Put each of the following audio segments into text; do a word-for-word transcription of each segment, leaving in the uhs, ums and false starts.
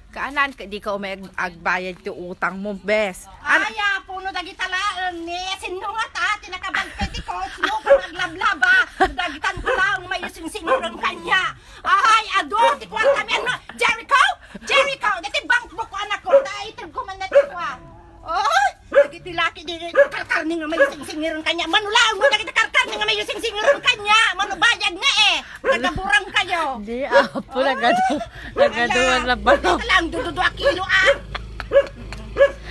Kaanan, ka, di ka umay ag-, agbayad ti utang mo, bes. An- Ay, apo, no dagita laeng ni, sinno nga ta, ti nakabagkay ti coach mo, kung aglablaba, dagitan ko laeng may singsinguran kanya. Ay, adu, ti kuan kami, ano, Jericho? Jericho, dati bank book ko, anak ko, ta, itig ko man na ti kuan. Oy, dagiti laki di karkarni nga may singsingiran kanya. Mano laeng mo dagiti karkarni nga may singsingiran kanya. Mano bayad nga eh. Nagaburang kayo. Di, apo, nagadu-, nagaduan lang ba? Ito lang, dududu a kilo ah.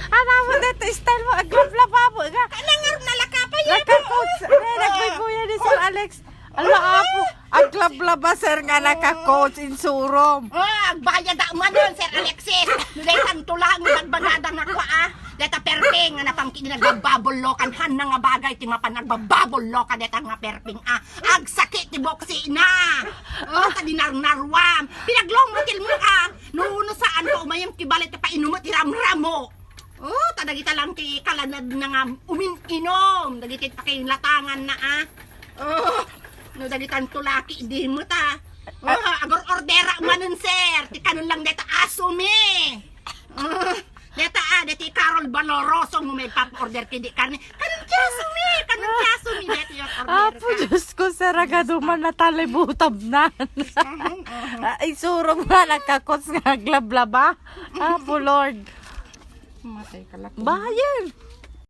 Ano mo dito, style mo, aglablaba mo nga. Kanang nga nalakapay eh. Nagka-coach, eh, nagbaybuya ni Sir Alex. Ala, apo, aglablaba, sir, nga naka-coach insurom. Oh, agbayad ak manen, Sir Alexis. No daytan tulang nga nagbagada nga kua, ah. Dayta perping nga napangkini nagbababullokan, han na nga bagay ti mapan nagbababullokan dayta nga perping, ah. Agsakit ti boksi na. Oh, ta dinarnarwam. Pinaglong mo tilmo ka. No, no saan ka umayam ti balay ti painumot, iramramo. Oh, ta dagita lang ti kalanad na nga umin-inom. Dagiti pakilatangan na, ah. Oh, no dagitan tulaki di mo ta. Oh, agor-ordera manen, sir. Ti kanon lang deta aso mi. Oh, deta, ah, deti Carol Valoroso mo may pap-order kidi karne. Kanon ti aso mi, kanon ti aso mi, deti yung order Apo, ka. Diyos ko, sir, agadu man natalibutab na. Ay, surong na, nagkakos nga aglablaba. Apo, Lord. Matay ka lang. Bayan!